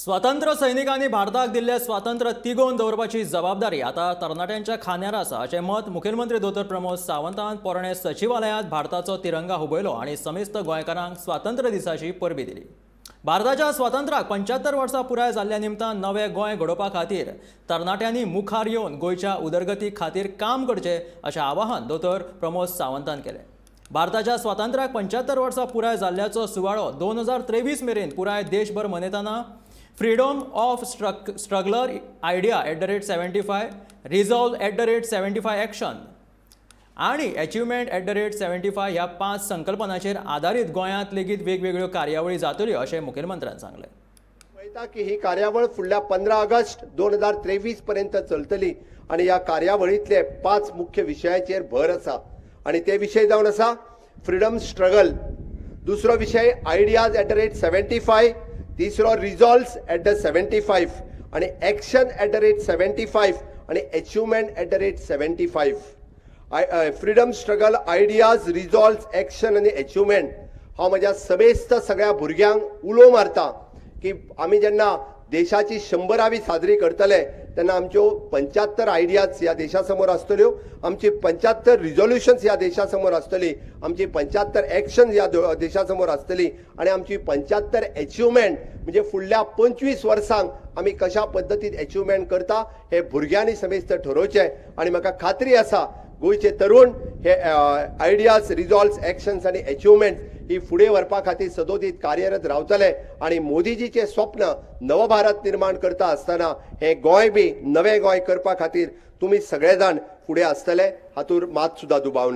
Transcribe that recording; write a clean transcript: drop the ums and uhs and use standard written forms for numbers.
स्वतंत्र सैनिकांनी भारताक दिल्लें स्वातंत्र्य तिगोवन दवरपाची जबाबदारी आतां तरणाट्यांच्या खांद्यार आसा, अशें मत मुखेलमंत्री दोतोर प्रमोद सावंतान पोरणे सचिवालयांत भारताचो तिरंगा हुबयलो आनी समेस्त गोंयकारांक स्वातंत्र्य दिसाची परबीं दिली. भारताच्या स्वातंत्र्याक 75 वर्सां पुराय जाल्ल्या निमतान नवें गोंय घडोवपा खातीर तरणाट्यांनी मुखार येवन गोंयच्या उदरगती खातीर काम करचें, अशें आवाहन दोतोर प्रमोद सावंतान केलें. भारताच्या स्वातंत्र्याक 75 वर्सां पुराय जाल्ल्याचो सुवाळो 2023 मेरेन पुराय देशभर मनयतना freedom of struggle, idea at the rate 75, resolve at the rate 75, action आणि achievement at the rate 75 ह्या पांच संकल्पनाचेर आदारीत गोंयांत लेगीत वेगवेगळ्यो कार्यावळी जातल्यो, अशें मुखेलमंत्र्यान सांगलें. पळयता की ही कार्यावळ फुडल्या 15 ऑगस्ट 2023 पर्यंत चलतली आनी ह्या कार्यावळींतले पांच मुख्य विशयाचेर भर आसा आनी ते विशय जावन आसा फ्रिडम स्ट्रगल, दुसरो विशय ideas at the rate 75, तिसरो resolves at the 75 आनी action at the rate 75 आनी achievement at the rate 75. Freedom struggle, ideas, resolves, action आनी अचिवमेंट. हांव म्हज्या समेस्त सगळ्या भुरग्यांक उलो मारता की आमी जेन्ना देशाची 100रावी साजरी करतले तेन्ना आमच्यो 75 आयडियाज ह्या देशा समोर आसतल्यो, आमची 75 रिजोल्युशन्स ह्या देशा समोर आसतली, आमची 75 एक्शन ह्या देशा समोर आसतली आनी आमची 75 एचिवमेंट, म्हणजे फुडल्या 25 वर्सांक आमी कशा पद्दतीन एचिवमेंट करता हे भुरग्यांनी समेस्त ठरोवचें. आनी म्हाका खात्री आसा, गोंयचे तरुण हे आयडियाज, रिजॉल्व्स, एक्शन्स आनी एचिवमेंट ही फुडें व्हरपा खातीर सदोदीत कार्यरत रावतले आनी मोदीजीचें स्वप्न नवभारत निर्माण करता आसतना हें गोंय बी नवें गोंय करपा खातीर तुमी सगळे जाण फुडें आसतले, हातूंत मात सुद्दां दुबाव ना.